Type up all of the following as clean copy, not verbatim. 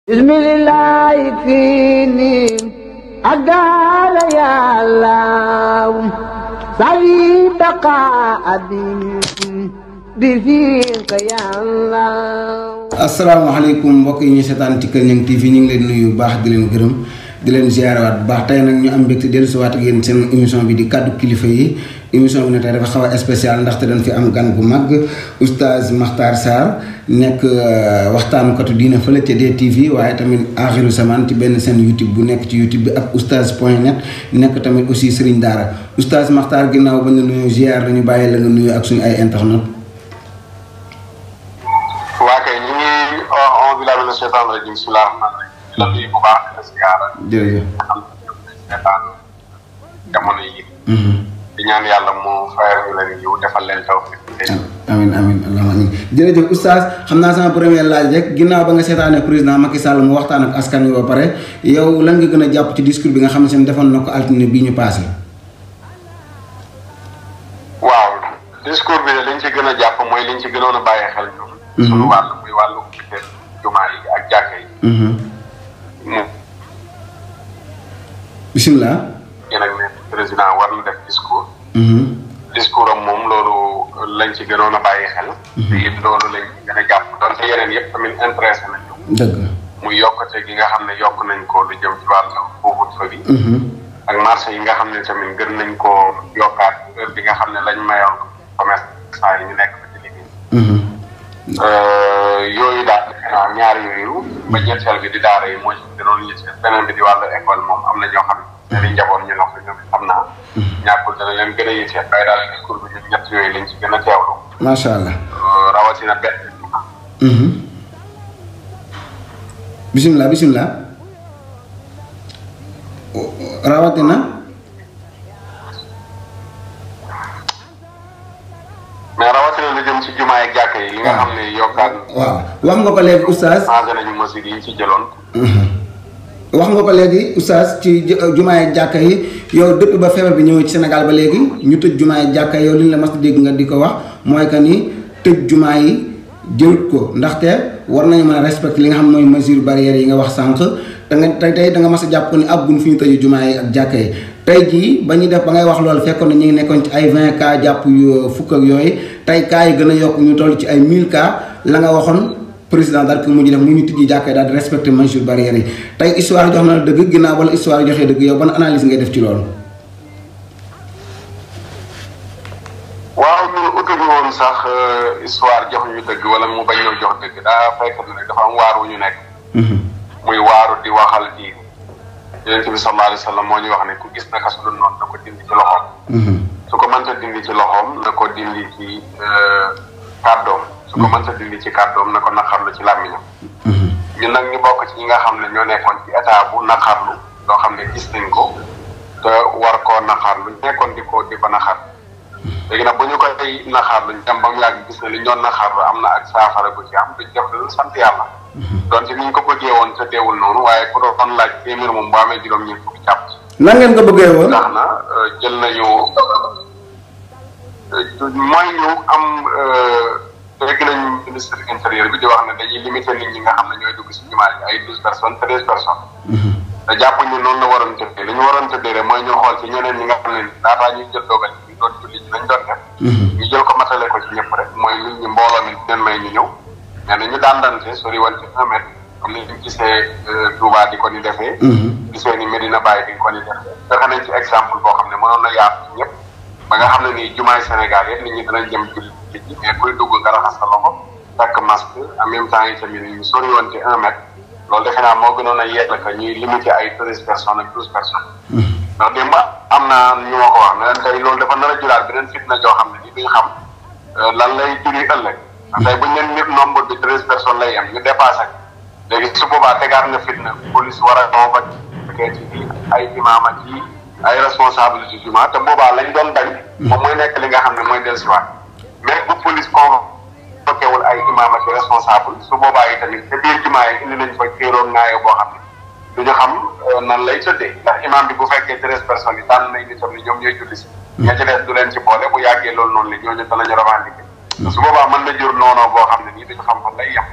bismillah fini adala ya Allah sawi baqa abin bi fika ya Allah. asalaamaaleykum mbokk yi ñu seetaan ci Kër Niang TV ñu ngi leen nuyu baax di leen gërëm di leen ziarawaat bu baax tey nag ñu am mbégte dellusiwaat ak yéen seen émission bi di kaddu kilifa yi émission bi ne tey dafa xaw a spécial ndaxte dañ fi am gan gu mag oustaz Makhtar Sarr nekk waxtaanukatu diina fële ca DTV waaye tamit axiru zaman ci benn seen YouTube bu nekk ci YouTube bi ak oustaz.net nekk tamit aussi Serigne Daara oustaz Makhtar ginnaaw ba ñu nuyu ziar la ñu bàyyi la nga nuyu ak suñu ay internet. waa kay ñu ngi on village de Cheytaan rajim bismillah la nuyu bu baax di la ziara. jërëjëf. seetaan jamono yi. di ñaan yàlla mu fayal ñu leen yiw defal leen tawfiq. amiin amiin allahumma amiin jërëjëf oustaz xam naa sama première laaj rek ginnaaw ba nga seetaanee président Macky Sall mu waxtaan ak askan wi ba pare yow lan nga gën a jàpp ci discours bi nga xam ne defoon na ko altine bii ñu passé. waaw discours bi de liñ ci gën a jàpp mooy liñ ci gënoon a bàyyi xel ñun. suñu wàllu muy wàllu jumaa yi ak jàkka yi. bisimilah. yéen ak ne président war na def discours. discours am moom loolu lañ ci gënoon a bàyyi xel. te it loolu lañ ci gën a jàpp donte yeneen yëpp tamit intéressé nañu. dëgg muy yokkute gi nga xam ne yokk nañ ko lu jëm ci wàllu couvre-feu bi. ak marché yi nga xam ne tamit gën nañ koo yokkaat heure bi nga xam ne lañ mayoon commerçant yi ñu nekk fa ci liggéey. yooyu daal ñaar yooyu ba ñetteel bi di daara yi mooy gënoon yitteel beneen bi di wàllu école moom am na ñoo xam ne dañuy njaboot ñu ne ko ñoom xam naa. ñàkkul dana leen gën a yitteel waaye daal discours bi ñun ñett yooyu lañ ci gën a teewlu. macha allah. rawatina benn. bisimilah bisimilah. rawatina. mais rawatina lu jëm ci jumaa ak jàkka yi. li nga xam ne yokkaat. waaw wax nga ko léegi oustaz. changé nañu mesures yi ñu ci jëloon. wax nga ko léegi oustaz ci jumaa ak jàkka yi yow depuis ba feebar bi ñëwee ci Sénégal ba léegi ñu tëj jumaa ak jàkka yow li ñu la mas a dégg nga di ko wax mooy que ni tëj jumaa yi jëlut ko ndaxte war nañu mën a respecter li nga xam mooy mesure barrière yi nga wax sànq da nga tey da nga mas a jàpp ko ni ab gun fi ñu tëju jumaa yi ak jàkka yi tey jii ba ñuy def ba ngay wax loolu fekkoon na ñu ngi nekkoon ci ay 20 cas jàpp yu fukk ak yooyu tey cas yi gën a yokk ñu toll ci ay 1000 cas la nga waxoon président daal ko mujj def mu ñu tijji jàkka yi daal di respecter mesure barrière yi tey histoire jox na la dëgg ginnaaw wala histoire joxee dëgg yow ban analyse ngay def ci loolu. waaw ñun utuñu woon sax histoire jox ñu dëgg wala mu bañ ñoo jox dëgg daa fekk ne dafa am waar wu ñu nekk. muy waaru di waxal diin. Yonent bi sallallahu alayhi wa sallam moo ñu wax ne ku gis naka su dul noonu na ko dindi ci loxoom. su ko mënta dindi ci loxoom na ko dindi ci kàddoom. su ko mënta dindi ci kàddoom na ko naqarlu ci làmmiñam. ñun nag ñu bokk ci ñi nga xam ne ñoo nekkoon ci état bu naqarlu loo xam ne gis nañ ko te war koo naqarlu nekkoon di ko naqar. léegi nag bu ñu koy naqarlu ñu dem ba mu yàgg gis ne li ñu doon naqarlu am na ak saafara bu ci am duñ def lu sant yàlla. donte ni ñu ko bëggee woon te deewul noonu waaye ku doon laaj téeméer moom bu amee juróom-ñeent fukki jàpp. nan ngeen ko bëggee woon. tax na jël nañu mooy ñu am dégg nañu ministre intérieur bi di wax ne dañuy limiter nit ñi nga xam ne ñooy dugg si jumaa yi ay 12 personnes 13 personnes. te jàpp ñu noonu la waroon tëddee li ñu waroon tëddee rek mooy ñu xool ci ñeneen ñi nga xam ne daataa ñuy jël dogal ñu doon julli ci lañ doon def. ñu jël ko matale ko ci ñëpp rek mooy nit ñi mbooloo mi leen may ñu ñëw. mais nañu daan dante sori woon ci 1 mètre comme ni ñu gisee Touba di ko ni defee. gisee ni Medina Baye di ko ni defee. fexe nañ ci exemple boo xam ne mënoon na yaatu ci ñëpp ba nga xam ne nii jumaay Sénégal yëpp nit ñi danañ jëm julli ji mais kuy dugg nga raxas sa loxo takk masque en même temps yi tamit ñu sori woon ci 1 mètre loolu defe naa moo gënoon a yell que ñuy limité ay 13 personnes ak 12 personnes. ndax démb am na ñu ma ko wax ne leen tey loolu dafa nar a juraat beneen fitna joo xam ne ni duñ xam lan lay juri ëllëg. tey bu ñu leen nit nombre bi 13 personnes lay am ñu dépassé léegi su boobaa tegaat na fitna police war a convoqué ci ay imaam ak yi ay responsable ci jumaa te boobaa lañ doon bañ. moom mooy nekk li nga xam ne mooy dellusiwaat mais bu police convoqué wul ay imaam ak responsable su boobaa yi tamit te biir jumaa yi indi nañ fa kéeroon ngaayoo boo xam ne du ñu xam nan lay tëddee ndax imaam bi bu fekkee 13 personnes yi tànn nañ nitam ni ñoom ñooy julli si. ña ci des du leen ci boole bu yàggee loolu noonu la ñooñu danañu revendiquer. su boobaa mën na jur noonu boo xam ne nii duñu xam fan lay yem.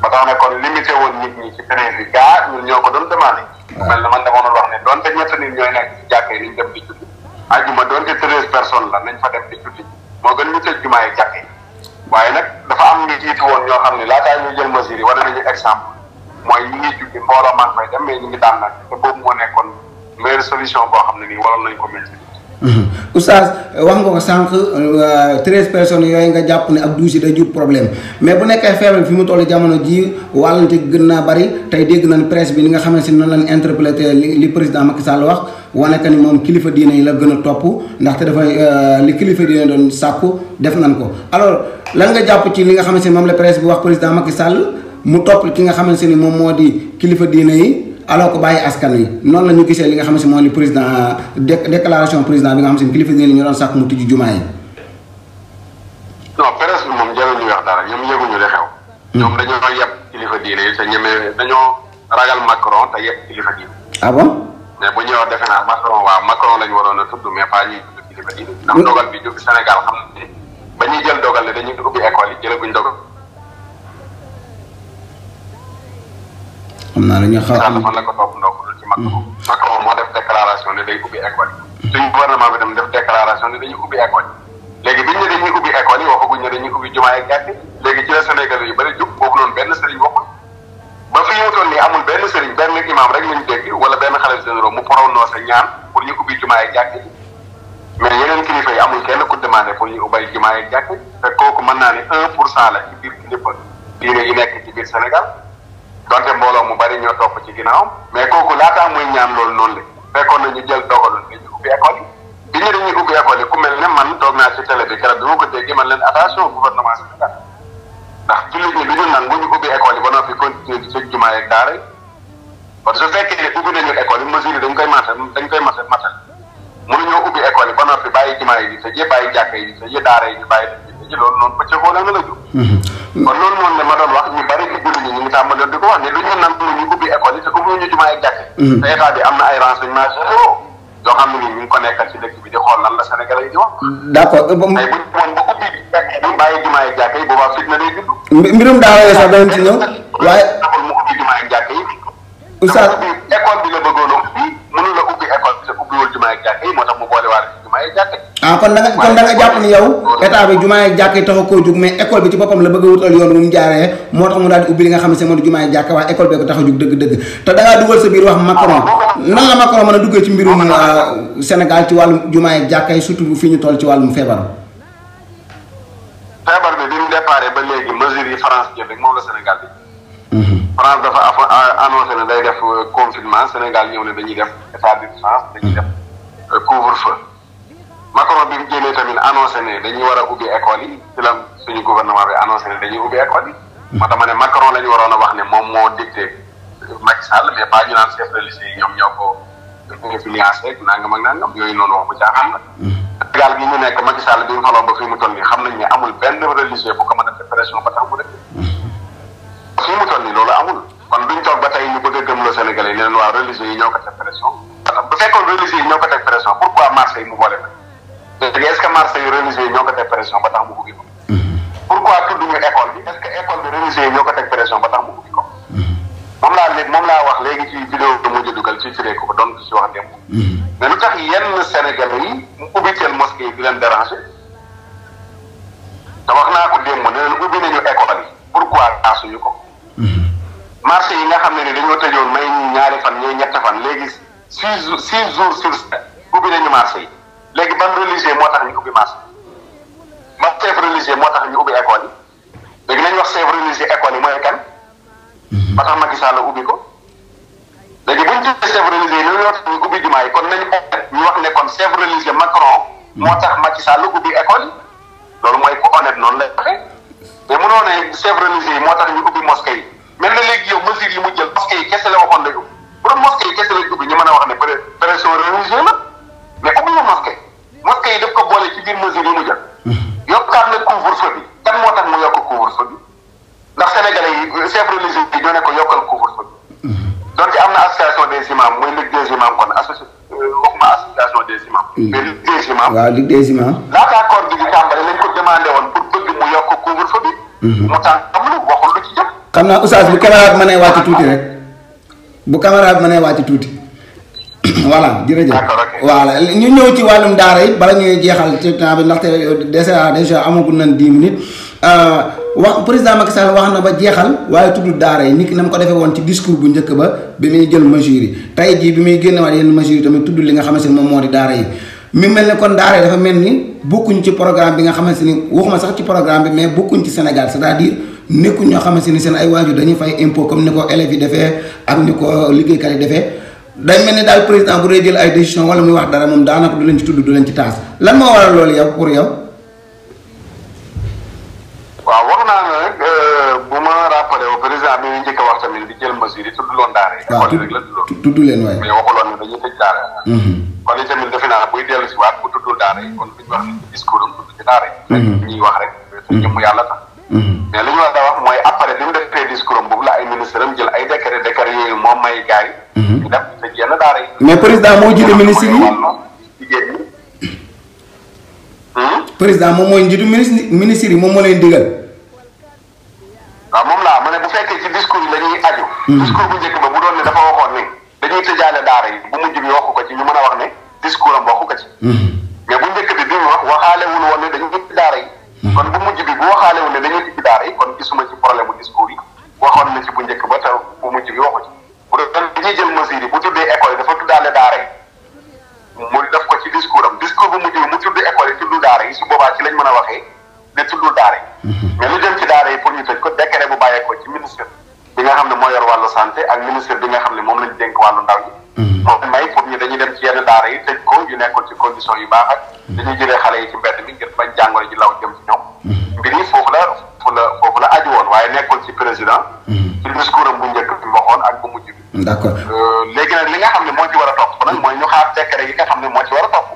ba tax ne kon limité woon nit ñi ci treize bi gaa ñun ñoo ko doon demandé. mel na man dama doon wax ne donte ñett nit ñooy nekk ci jàkkee niñ dem di julli ajjuma donte 13 personnes la nañ fa dem di julli moo gën ñu tëj jumaa yi jàkkee waaye nag dafa am ñu jiitu woon ñoo xam ne laataa ñuy jël mesure yi wala nañu exemple mooy ñi ngi julli mbooloo maa ngi fay dem mais ñu ngi daan nag te boobu moo nekkoon meilleure solution boo xam ne nii waroon nañ ko maintenir. Oustaz wax nga ko sànq 13 personnes yooyu nga jàpp ne ak 12 yi day jur problème mais bu nekkee feebar fi mu toll jamono ji wàllante gën naa bari tey dégg nañ presse bi ni nga xamante ne noonu lañ interprété li président Macky Sall wax wane que ni moom kilifa diine yi la gën a topp ndaxte dafay li kilifa diine doon sàkku def nañ ko alors lan nga jàpp ci li nga xamante ne moom la presse bi wax président Macky Sall mu topp ki nga xamante ni moom moo di kilifa diine yi alors que bàyyi askan wi noonu la ñu gisee li nga xam ne moo li président déclaration président bi nga xam ne kilifa diine ñu doon sàkk mu tijji jumaa yi. non presse bi moom jarul ñu wax dara ñoom yëguñu li xew. ñoom dañoo yeb kilifa diine yi te ñeme dañoo ragal Macron te yeb kilifa diine. ah bon. mais bu ñuy wax defe naa Macron waaw Macron lañu waroon a tudd mais pas ñuy tudd kilifa diine. ndax dogal bi jóg Sénégal xam ne ba ñuy jël dogal ne dañuy ubbi école yi jëlaguñ dogal. xam naa dañoo xaw a fan la ko topp ndox ci Macron. Macron moo def déclaration ne day ubbi école yi. suñu gouvernement bi dem def déclaration ne dañuy ubbi école yi. léegi biñ ne dañuy ubbi école yi waxaguñ ne dañuy ubbi jumaa ak jàkka léegi ci la Sénégal yu bëri jub boobu noonu benn sëriñ waxul ba fi ñu toll nii amul benn sëriñ benn imam rek lañ dégg wala benn xalif généraux mu prononcé ñaan pour ñu ubbi jumaa ak jàkka mais yeneen kilifa yi amul kenn ku demandé pour ñu ubbay jumaa ak jàkka te kooku mën naa ne 1% la ci biir kilifa diine yi nekk ci biir Sénégal donte mbooloo mu bari ñoo topp ci ginnaawam mais kooku laataa muy ñaan loolu noonu la fekkoon na ñu jël dogalu ne ñu ubbi école yi bi ñu dañuy ubbi école yi ku mel ne man toog naa ci télé bi keroog bi ma ko déggee man leen attention gouvernement Sénégal ndax jullit ñi lu ñu nangu ñu ubbi école yi ba noppi continuer di tëj jumaa yeeg daara yi parce que su fekkee ne ubbi nañu école yi mesure yi dañ koy matal mënuñoo ubbi école yi ba noppi bàyyi jumaa yi di tëjee bàyyi jàkka yi di tëjee daara yi ñu bàyyi di tëjee loolu noonu pëccëxoo la nga la jóg kon loolu noonu la ma doon wax ñu bari ci jullit ñi ñu ngi tàmbaloon di ko wax ne lu ñu nangu ñu ubbi école yi te ubbi ñu jumaa yeeg jàkka te état bi am na ay renseignements généraux yoo xam ne ni ñu ngi ko nekkal ci dëkk bi di xool lan la Sénégalais yi di wax. d'accord tey bu ñu demoon ba ubbi bu bàyyi jumaa yeeg jàkka yi boobaa fitna day judd. mbirum daaw yooyu sax danañ ci ñëw waaye. taxul mu ubbi jumaa yeeg jàkka yi. Oustaz école bi la bëggoon a ubbi mënu la ubbi école bi te ubbiwul jumaa yeeg jàkka yi moo tax mu boole waale ci jumaa yeeg jàkka yi. ah kon da nga jàpp ni yow état bi jumaa yeeg jàkka yi taxu koo jóg mais école bi ci boppam la bëgg a wutal yoon bu mu jaaree moo tax mu daal di ubbi li nga xam ne moo di jumaa yeeg jàkka waaye école bee ko tax a jóg dëgg-dëgg te da ngaa dugal sa biir wax Macron nan la Macron mën a duggee ci mbirum Sénégal ci wàllum jumaa yeeg jàkka yi surtout fi ñu toll ci wàllum feebar. feebar bi bi mu déparé ba léegi mesures yi France jël rek moom la Sénégal bi. France dafa annoncé ne day def confinement Sénégal ñëw ne dañuy def état d'urgence dañuy def couvre-feu. Macron bi mu génnee tamit annoncé ne dañuy war a ubbi école yi ci la suñu gouvernement bi annoncé ne dañuy ubbi école yi. moo tax ma ne Macron la ñu waroon a wax ne moom moo dicté Macky Sall mais pas ñu naan chef religieux yi ñoom ñoo ko influencé ak nangam ak nangam yooyu noonu wax bu caaxaan la. Sénégal gi ñu nekk Macky Sall bi mu faloo ba fii mu toll nii xam nañ ne amul benn religieux bu ko mën a def pression ba tax mu def. fii mu toll nii loolu amul kon duñ toog ba tey ñu bëgg a gëmloo Sénégalais yi ne leen waa religieux yi ñoo ko teg pression. bu fekkoon religieux yi ñoo ko teg pression pourquoi marché yi mu boole ko. léegi est-ce que marché yi religieux yi ñoo ko teg pression ba tax mu ubbi ko. pourquoi tudd ñu école bi est-ce que école bi religieux yi ñoo ko teg pression ba tax mu ubbi ko. moom laa wax léegi ci vidéo bi mujj dugal ci firee ko doon ci wax démb. mais lu tax yenn Sénégalais yi mu ubbi teel mosquée yi di leen déranger. te wax naa ko démb ne leen ubbi nañu école yi pourquoi taasuñu ko. marché yi nga xam ne ni dañoo tëjoon may ñaari fan ñooy ñetti fan léegi 6 jours sur 7 ubbi nañu marché yi. léegi ban religieux moo tax ñu ubbi marché ban chef religieux moo tax ñu ubbi école yi léegi nañu wax chef religieux école yi mooy kan ba tax Macky Sall ubbi ko léegi buñ tuddee chef religieux yi ñoo tax ñu ubbi jumaa yi kon nañu ñu wax ne kon chef religieux Macron moo tax Macky Sall ubbi école yi loolu mooy ku honnête noonu lay waxee mais mënoo ne chef religieux yi moo tax ñu ubbi mosquée yi mel na léegi yow mesures yi mu jël mosquée yi kese la waxoon lay ubbi bu doon mosquée yi kese lay ubbi ñu mën a wax ne pression religieuse la mais ubbi ñu mosquée yi daf ko boole ci biir mesure yi mu jël yokkaat na couvre-feu bi kan moo tax mu yokk couvre-feu bi ndax sénégalais yi chef religieux yi ñoo ne ko yokkal couvre-feu bi donc am na association des imams mooy ligue des imams kon waxuma association des imams mais ligue des imams waaw ligue des imams laata accord bi di tàmbali lañ ko demandé woon pour bëgg mu yokk couvre-feu bi mu tànn amul waxul lu ci jëm xam naa oustaz bu caméra bi mënee wàcc tuuti rek bu caméra bi mënee wàcc tuuti voilà jërëjëf. voilà ñu ñëw ci wàllum daara yi bala ñuy jeexal ci temps bi ndaxte déjà amagul nañ 10 minutes wax président Macky Sall wax na ba jeexal waaye tudd daara yi nit ki na mu ko defee woon ci discours bu njëkk ba bi muy jël mesures yi tey jii bi muy génnewaat yenn mesures yi tamit tudd li nga xamante ni moom moo di daara yi mi mel ne kon daara yi dafa mel ni bokkuñ ci programme bi nga xamante ni waxuma sax ci programme bi mais bokkuñ ci Sénégal c'est-à-dire nekkuñ ñoo xamante ni seen ay waajur dañuy fay impôt comme ni ko élèves yi defee ak ni ko liggéeykat yi defee day mel ni daal président bu dee jël ay décision wala muy wax dara moom daanaka du leen ci tudd du leen ci taas lan moo waral loolu yow pour yow. waaw wax naa ne rek bu ma rappelé wu président bi ñu njëkk a wax tamit di jël mesure yi tudd loon daara yi. waaw tudd leen waaye. mais waxuloon ne dañuy tëj daara yi. kon itamit defe naa buy dellu si waat bu tuddul daara yi kon duñu wax ni discours am tudd ci daara yi. ñuy wax rek te jëmm yàlla tax. mais li ñu war a wax mooy après bi mu defee discours am boobu la ay ministre am jël ay décret yooyu moom may gars yi. ñu def tëj yenn daara yi. mais président moo jiite ministre yi. jigéen ñi. président moom mooy njiitu ministre yi moom moo leen digal. waaw moom laa ma ne bu fekkee ci discours yi la ñuy aju. discours bu njëkk ba bu doon ne dafa waxoon ne dañuy tëjaale daara yi bu mujj bi waxu ko ci ñu mën a wax ne discours am waxu ko ci. mais bu njëkk bi mu wax waxaalewul woon ne dañuy tëj daara yi. kon bu mujj bi bu waxaalewul ne dañuy tëj daara yi kon gisuma ci problème mu discours yi waxoon na ci bu njëkk ba te bu mujj bi waxu ci. bu doon dañuy jël mesure yi bu tuddee école yi dafa tuddaale daara yi mu def ko ci discours am discours bu mujj bi mu tudd école yi tudd daara yi su boobaa ci lañ mën a waxee ne tuddul daara yi. mais lu jëm ci daara yi pour ñu tëj ko décret bu bàyyeekoo ci ministre bi nga xam ne moo yor wàllu santé ak ministre bi nga xam ne moom lañ dénk wàllu ndaw yi. moo may pour ñu dañuy dem ci yenn daara yi tëj ko yu nekkoon ci condition yu baax ak dañuy jëlee xale yi ci mbedd mi ngir bañ jàngoro ji law jëm ci ñoom. mbir yi foofu la aju woon waaye nekkul ci président. ci discours am bu njëkk bi waxoon ak bu mujj bi. d'accord léegi nag li nga xam ne moo ci war a topp nag mooy ñu xaar décret yi nga xam ne moo ci war a topp.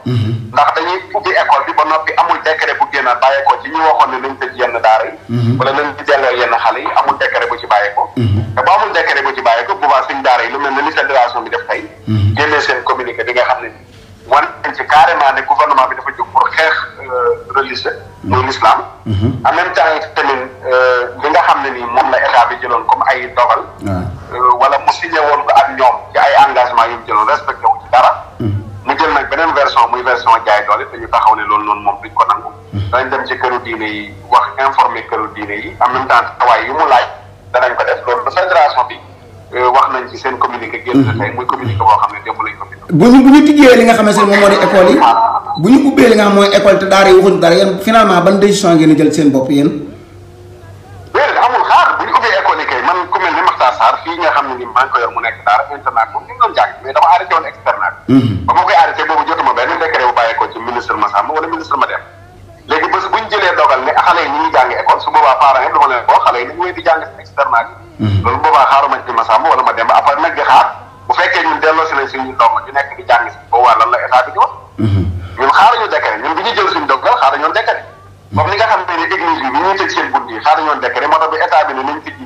ndax dañuy ubbi école bi ba noppi amul décret bu génnaat bàyyeekoo ci ñu waxoon ne nañ tëj yenn daara yi. wala nañ ci delloo yenn xale yi amul décret bu ci bàyyeekoo. te bu amul décret bu ci bàyyeekoo bu baax suñ daara yi lu mel ne ni fédération bi def tey. génnee seen communiqué bi nga xam ne wan nañ ci carrément ne gouvernement bi dafa jóg pour xeex religieux muy l'islam. en même temps tamit li nga xam ne ni moom la état bi jëloon comme ay dogal. wala mu signé woon ko ak ñoom ci ay engagement yu mu jëloon respecté wu ci dara. mu jël nag beneen version muy version jaay doole te ñu taxaw ne loolu noonu moom duñ ko nangu. danañ dem ci këru diine yi wax informer këru diine yi en même temps taxawaay yu mu laaj danañ ko def loolu fédération bi wax nañ ci seen communiqué génn na tey muy communiqué boo xam ne démb lañ ko bind. bu ñu tijjee li nga xamante ne moom moo di école yi bu ñu ubbee li nga xam mooy école te daara yi waxuñ dara yéen finalement ban décision ngeen a jël seen bopp yéen. déedéet amul xaar bu ñu ubbee école yi kay man ku mel ni Makhtar Sarr fii nga xam ne ni maa ngi ko yor mu nekk daara internat moom ñu ngi doon jàng mais dama arrêté woon externat. ba ma koy arrêté boobu jotuma benn décret bu bàyyeekoo ci ministre Massamba wala ministre Mademba léegi bés bu ñu jëlee dogal ne xale yi ñu ngi jàng école su boobaa parents yi dama leen boo xale yi nañu wéy di jàng externat yi. loolu boobaa xaaruma ci Massamba wala Mademba après nag di xaar bu fekkee ñun delloo si nañ suñu ndongo ñu nekk di jàng si boobaa lan la état bi di wax. ñun xaaruñu décret ñun bi ñu jël suñu dogal xaaruñu décret comme ni nga xam ne église bi bi ñuy tëj seen bunt yi xaaruñu décret moo tax bi état bi ne nañ tëj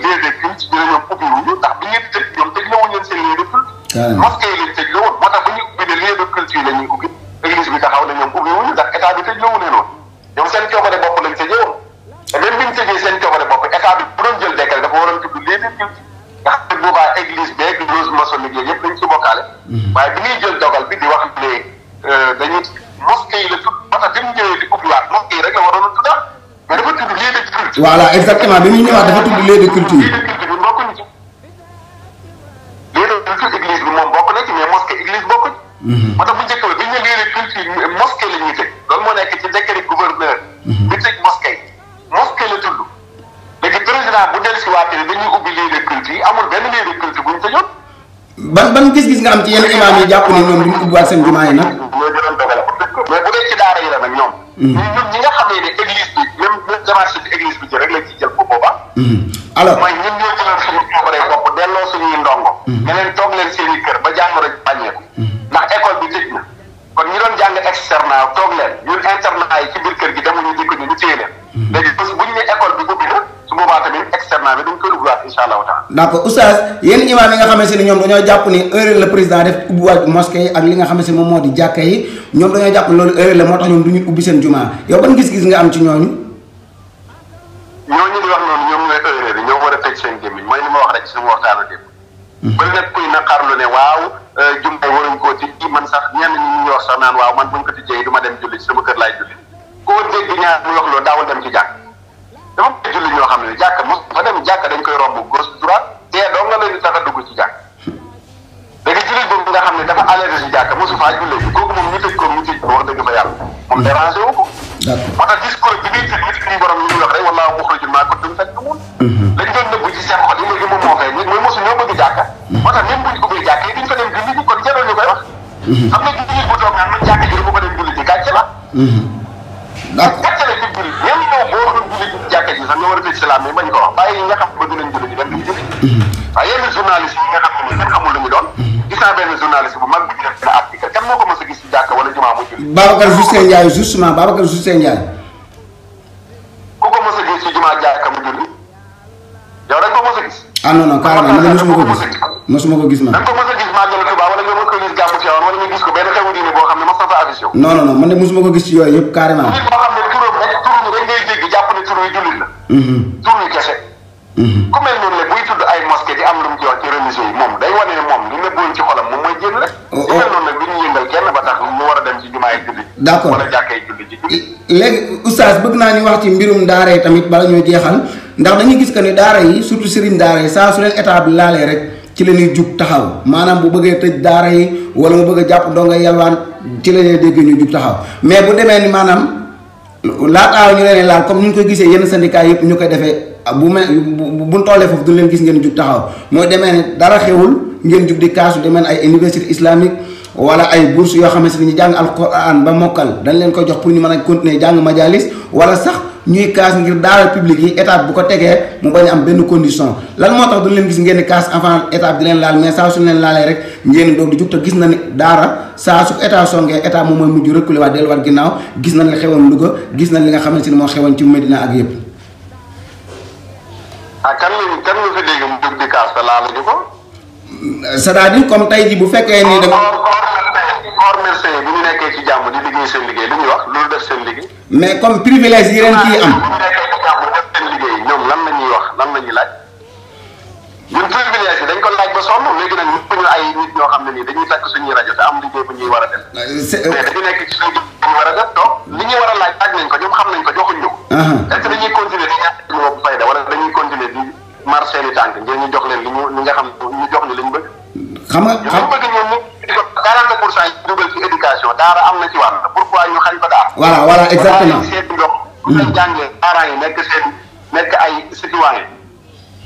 lieu de culte dina ñoom ubbi wuñu ndax bi ñuy tëj ñoom tëj la woon leen seen lieu de culte. mosquée yi lañ tëj la woon moo tax bu ñu ubbi ne lieu de culte yi la ñuy ubbi église bi taxaw ne ñoom ubbi wuñu ndax état bi tëj la wu leen woon ñoom seen coobare bopp lañ tëjee woon te même bi ñu tëjee seen coobare bopp état bi bu doon jël décret dafa waroon tudd lieu de culte nga xam ne boobaa église beeg loge maçonnique yooyu yëpp dañ ci bokkaale waaye bi ñuy jël dogal bi di wax ne dañuy mosquée yi la tudd moo tax bi mu ñëwee di ubbiwaat mosquée yi rek la waroon a tuddaat mais dafa tudd lieu de culte. voilà exactement bi muy ñëwaat dafa tudd lieu de culture. lieu de culte bi bokkuñ ci lieu de culte église bi moom bokk na ci mais mosquée église bokkuñ. moo tax bu njëkk ba bi ñu ne lieu de culte mosquée la ñuy tëj loolu moo nekk ci décret gouverneur. bi tëj mosquée mosquée la tudd léegi président bu dellusiwaatee dañuy ubbi lieu de culte yi amul benn lieu de culte bu ñu tëjoon. ban gis-gis nga am ci yenn imaam yi jàpp ne ñoom duñ ubbiwaat seen jumaa yi nag. ñoo jëloon dogal mais bu dee ci daara yi la nag ñoom. ñun ñi nga xam ne église bi même démarche bi église bi ci rek lañ ciy jël bu boobaa. alors mooy ñun ñoo jëloon suñu coobare bopp delloo suñuy ndongo. ne leen toog leen seen i kër ba jàngoro ji bàññeeku. ndax école bi tëj na kon ñi doon jàng externat toog leen ñun internat yi ci biir kër gi demuñu dikk ñu téye leen. léegi bés bu ñu ne école bi ubbi na su boobaa tamit externat bi dañ koy ubbiwaat incha allahu taala. d'accord oustaz yenn imaam yi nga xamante ne ñoom dañoo jàpp ni erreur la président def ubbiwaat mosquée yi ak li nga xamante ne moom moo di jàkka yi ñoom dañoo jàpp loolu erreur la moo tax ñoom du ñu ubbi seen jumaa yow ban gis-gis nga am ci ñooñu. ñooñu di wax noonu ñoom ñooy erreur yi ñoo war a ba nekk kuy naqarlu ne waaw jumaay waruñ koo tijji man sax ñenn ñi ñu wax sax naan waaw man buñ ko tijjee du ma dem julli sama kër laay julli koo dégg ñaar mu wax loolu daawul dem ci jàkk dama koy julli ñoo xam ne jàkk mos fa dem jàkk dañ koy romb gauche droite te doo nga leen di tax a dugg ci jàkk léegi jullit boobu nga xam ne dafa allergie ci jàkk mosu faa jullee bi kooku moom ñu tëj ko mu tëj wax dëgg fa yàlla moom dérangé wu ko moo tax discours bi muy tëj nit suñu borom ñu wax rek wallaahu muxrijun maa kuntum taktumun lañ doon nëbbu ci seen xol yi léegi moom moo fay nit mooy mosu ñoo bëgg jàkka moo tax même buñ ubbee jàkk yi duñ fa dem julli ji kon jarul ñu koy wax xam nga jullit bu toog naan man jàkk ji du ma ko dem julli ji gàcce la gàcce la ci jullit même yow boo doon julli ji jàkk ji sax nga war a tëj salaam yi bañ ko wax bàyyi yi nga xam bëgg nañ julli ji dem duñ julli waaye yenn journaliste yi nga xam ne kenn xamul lu ñu doon gis naa benn journaliste bu mag bu ñu def benn article kan moo ko mës a gis ci jàkk wala jumaa mu julli Babacar Justin Ndiaye justement Babacar Justin Ndiaye ku ko mës a gis ci jumaa jàkk mu julli yow dañ ko mës a gis ah non non carrément man mosuma ko gis mosuma ko gis man dañ ko mës a gis màggal Tuubaa wala nga mës ko gis gàmmu Tiwaawan wala nga gis ko benn xewu diine boo xam ne mos na fa affiché non non non man de mosuma ko gis ci yooyu yëpp carrément nit boo xam ne turam rek ngay dégg jàpp ne tur wi jullit la tur wi kese ku mel noonu la buy tudd ay mosquée di am lu mu ci wax ci religieux yi moom day wane ne moom li nëbboon ci xolam moom mooy génn rek su mel noonu nag du ñu yëngal kenn ba tax mu war a dem ci jumaay julli d'accord wala jàkkee julli ci julli léegi oustaz bëgg naa ñu wax ci mbirum daara yi tamit bala ñoo jeexal ndax dañuy gis que ni daara yi surtout sëriñ daara yi saa su leen état bi laalee rek ci la ñuy jug taxaw maanaam bu bëggee tëj daara yi wala mu bëgg a jàpp doo nga yalwaan ci la ñuy dégg ñu jug taxaw mais bu demee ni maanaam laataaw ñu leen laal comme ni ñu koy gisee yenn syndicat yëpp ñu koy defee bu tollee foofu du leen gis ngeen jug taxaw mooy demee ne dara xewul ngeen jug di kaasu demee ay université islamique wala ay bourse yoo xamante ni ñu jàng alquran ba mokkal dañ leen ko jox pour ñu mën a continuer jàng majalis wala sax ñuy kaas ngir daara publique yi état bu ko tegee mu bañ a am benn condition lan moo tax du leen gis ngeen di kaas avant état di leen laal mais saa su leen laalee rek ngeen doog di jug te gis na ni daara saa su état songee état moom mooy mujj reculer waat delluwaat ginnaaw gis nañ li xewoon Louga gis nañ li nga xamante ni moo xewoon ci Medina ak yëpp. ah kan nga fi dégg mu jug di kaas te laaluñu ko. c'est-à-dire comme tey ji bu fekkee ni da corps médecin bu ñu nekkee ci jàmm di liggéey seen liggéey lu ñuy wax loolu def seen liggéey. mais comme privilège yi ren kii am. bu ñu nekkee ci jàmm def seen liggéey ñoom lan la ñuy wax lan la ñuy laaj ñun privilège yi dañ ko laaj ba sonn léegi nag ñu ay nit ñoo xam ne nii dañuy takk suñuy rajo te am liggéey bu ñuy war a def. mais dañu nekk ci suñu liggéey bu ñu war a def donc li ñuy war a laaj nañ ko ñoom xam nañ ko joxuñ ñu ko. est-ce que dañuy continuer di ñàkk ñu bopp fayda wala dañuy continuer di marché ni tànk ngeen ñu jox leen li nga xam ñu jox ñu liñ bëgg. xam nga ñu bëgg ñoom ñu 40% yi dugal ci éducation daara am na ci wàll pourquoi ñu xañ ko daara. voilà exactement seen ndox bu ñu jàngee parents yi nekk ay citoyen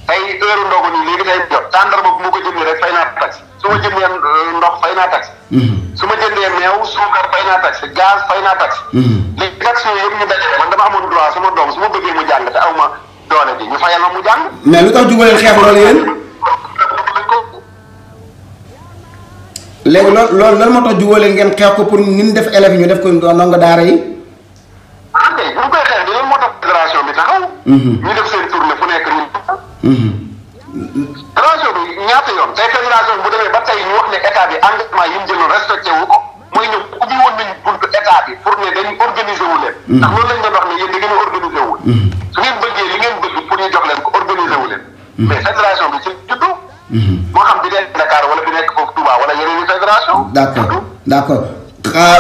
tey heure ndogu nii léegi tey jot tàndarma bu ma ko jëndee rek fay naa taxe su ma jëndee ndox fay naa taxe su ma jëndee meew suukar fay naa taxe gaz fay naa taxe léegi taxe yooyu yëpp ñu dajale man dama amoon droit sama doom su ma bëggee mu jàng te aw ma doole ji ñu fayal ma mu jàng. mais lu tax jubaleen xeex loolu yéen léegi loolu lan moo tax jubaleen ngeen xeex ko pour ñu def élèves yi ñu def ko ndongo daara yi. ah kay bu ñu koy xeex di lan moo tax fédération bi taxaw. ñu def seen tournée fu nekk ñu. fédération bi ñaata yoon tey fédération bi bu demee ba tey ñu wax ne état bi engagement yi mu jëloon respecté wu ko mooy ñoom ubbi woon nañu buntu état bi pour ne dañu organiser wu leen. ndax loolu lañ doon wax ne yéen da ngeen a organiser wu. su ngeen bëggee li ngeen bëgg pour ñu jox leen ko organiser wu leen. mais fédération bi ci juddu. moo xam bi nekk Dakar wala bi nekk foofu Touba wala yeneen i fédération. d'accord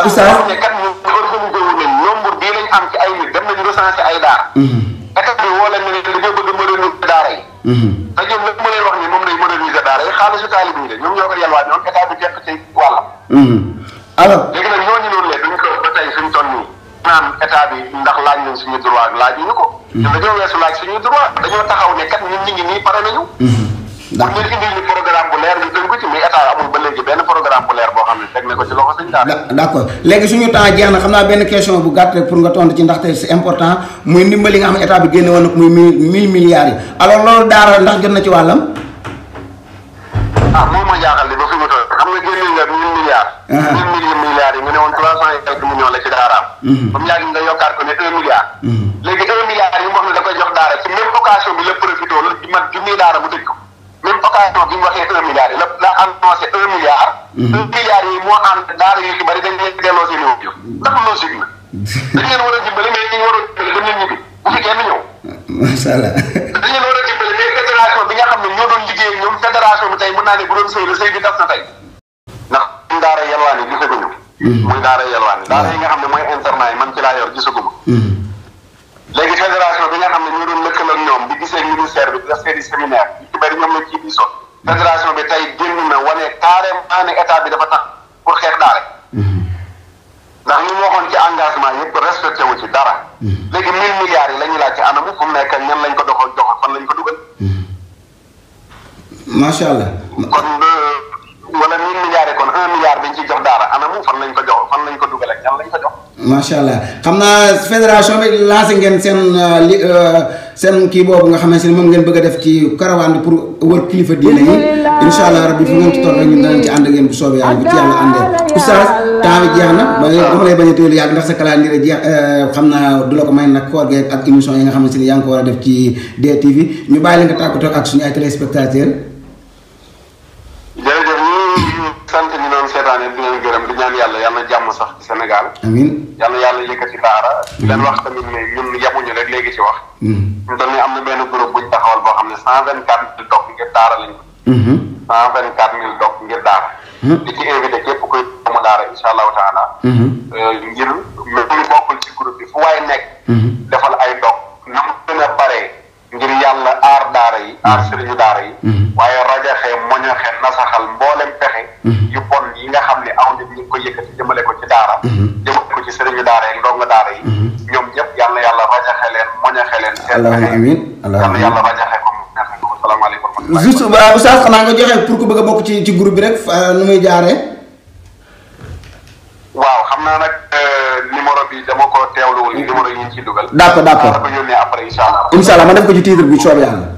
Oustaz. ne kat ñu organisé wu leen nombre bii lañ am ci ay nit dem nañu recensé ay daara. état bi woo leen ne dañoo bëgg a moderniser daara yi. te ñoom nag ma leen wax ni moom lay moderniser daara yi xaalisu taalib yi ñoom ñoo ko yalwaat ñoom état bi fekk ci wàllam. alors léegi nag ñooñu noonu lee duñ ko ba tey suñ toll nii naan état bi ndax laaj nañ suñu droit laajuñu ko. ñun dañoo weesu laaj suñuy droit dañoo taxaw ne kat ñun ñu ngi nii pare nañu. pour ñu indil ñu programme bu leer ñu tënk ko ci mais état amul ba léegi benn programme bu leer boo xam ne teg na ko ci loxo sëñ daara. d'accord léegi suñu temps jeex na xam naa benn question bu gàtt rek pour nga tontu ci ndaxte c'est important muy ndimbali nga xam ne état bi génne woon na ko muy 1000 milliards yi alors loolu daara ndax jot na ci wàllam. ah moom ma jaaxal li ba fi mu toll xam nga génne nga 1000 milliards. 1000 milliards yi nga ne woon 300 et quelques millions la ci daaraam. ba mu yàgg nga yokkaat ko ne 1 milliard. léegi 1 milliard yi mu wax ne da koy jox daara ci même occasion bi la profité lu di mat junniy daara bu tëj ko. même occasion bi ñu waxee 1 milliard yi la annoncé 1 milliard. 1 milliard yi moo ànd daara yu ci bari dañ leen delloo seen i ndax logique la. dañ leen war a dimbali mais dañu war a dimbali ba nit ñi bi bu fi kenn ñëw. macha allah. dañ leen war a dimbali mais fédération bi nga xam ne ñoo doon liggéey ñoom fédération bi tey mu jàpp naa ne bu doon sëy la sëy bi tas na tey ndax muy daara yalwaan yi gisaguñu. muy daara yalwaan yi daara yi nga xam ne mooy internat yi man ci laa yor gisaguma. léegi fédération bi nga xam ne ñu doon lëkkaloo ak ñoom di gisee ministère bi di def seen i séminaire yu ci bëri ñoom lañ ciy diisoo. fédération bi tey génn na wane carrément ne état bi dafa tax pour xeex daara. ndax li ñu waxoon ci engagement yëpp respecté wu ci dara. léegi 1000 milliards yi la ñu laaj ci anamu fu mu nekk ñan lañ ko doxal fan lañ ko dugal. macha allah. kon wala 1000 milliards yi kon 1 milliard dañ ciy jox daara anamu fan lañ ko jox fan lañ ko dugal ak ñan lañ ko jox. macha allah xam naa fédération bi lancé ngeen seen kii boobu nga xamante ne moom ngeen bëgg a def ci caravane bi pour wër kilifa diine yi incha allah rabbi fu ngeen ci toll rek ñun danañ ci ànd ak yéen bu soobee yàlla bu ci yàlla àndee. oustaz temps bi jeex na dama lay bañ a téyelu yàgg ndax sa calendrier jeex xam naa du la ko may nag koor gi ak émission yi nga xamante ne yaa ngi ko war a def ci DTV ñu bàyyi la nga tàggatoo ak suñu ay téléspectateurs. jërëjëf ñu sant ñu doon seetaane di leen gërëm di ñaan yàlla yal na jàmm sax ci Sénégal. amiin yal na yàlla yëkkati daara. di leen wax tamit ne ñun yemuñu rek léegi ci wax. ñu doon ne am na benn groupe buñ taxawal boo xam ne 124 000 dog ngir daara lañ ko. 124 000 dog ngir daara. di ci invité képp kuy doomu daara incha allahu taala. ngir ñu bokkul ci groupe bi fu waay nekk. defal ay dog na mu gën a baree ngir yàlla aar daara yi aar sëriñu daara yi. waaye rajaxee moñaxee nasaxal mboolem pexe. yu bon yi nga xam ne aw nit ñu ngi koy yëkkati jëmale ko ci daara. jëmale ko ci sëriñu daara yi ndongo daara yi. ñoom ñëpp yàlla yàlla rajaxe leen moñaxe leen. allahumma amiin yàlla yàlla rajaxe ko mu neexee ko salaamaaleykum. juste oustaz xanaa nga joxe pour ku bëgg a bokk ci groupe bi rek nu muy jaaree. waaw xam naa nag numéro bi dama ko teewluwul numéro yi ñu ciy dugal. d'accord d'accord ko yónnee après incha allah. incha allah ma def ko ci titre bi soobee yàlla.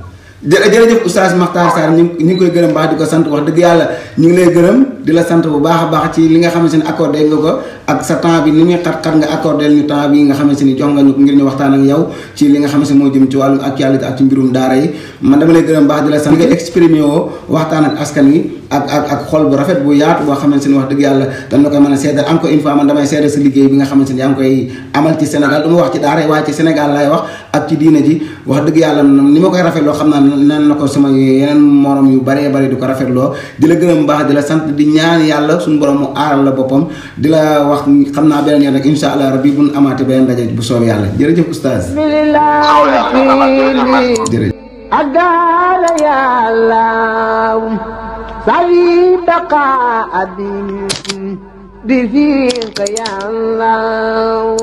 jërëjëf oustaz Makhtar Sarr ñu ngi koy gërëm baax di ko sant wax dëgg yàlla ñu ngi lay gërëm di la sant bu baax a baax ci li nga xamante ni accordé nga ko ak sa temps bi ni muy xat-xat nga accordé ñu temps bi nga xamante ni jox nga ñu ngir ñu waxtaan ak yow ci li nga xamante ni moo jëm ci wàllum actualité ak ci mbirum daara yi man dama lay gërëm baax di la sant nga exprimé woo waxtaan ak askan wi ak xol bu rafet bu yaatu boo xamante ni wax dëgg yàlla dañ la koy mën a seedal encore une fois man damay seedal sa liggéey bi nga xamante ni yaa ngi koy amal ci Sénégal du ma wax ci daara yi waaye ci Sénégal laay wax ak ci diina ji wax dëgg yàlla ni ma koy rafetloo xam naa nan na ko sama yeneen morom yu bëree bëri di ko rafetloo di la gërëm baax di la sant di ñaan yàlla suñu borom mu aaral la boppam di la wax xam naa beneen yoon rek incha allah rabbi bu ñu amaatee beneen daje bu soobee yàlla jërëjëf oustaz. jërëjëf. أدار يا الله سعي بقاء بفيك يا الله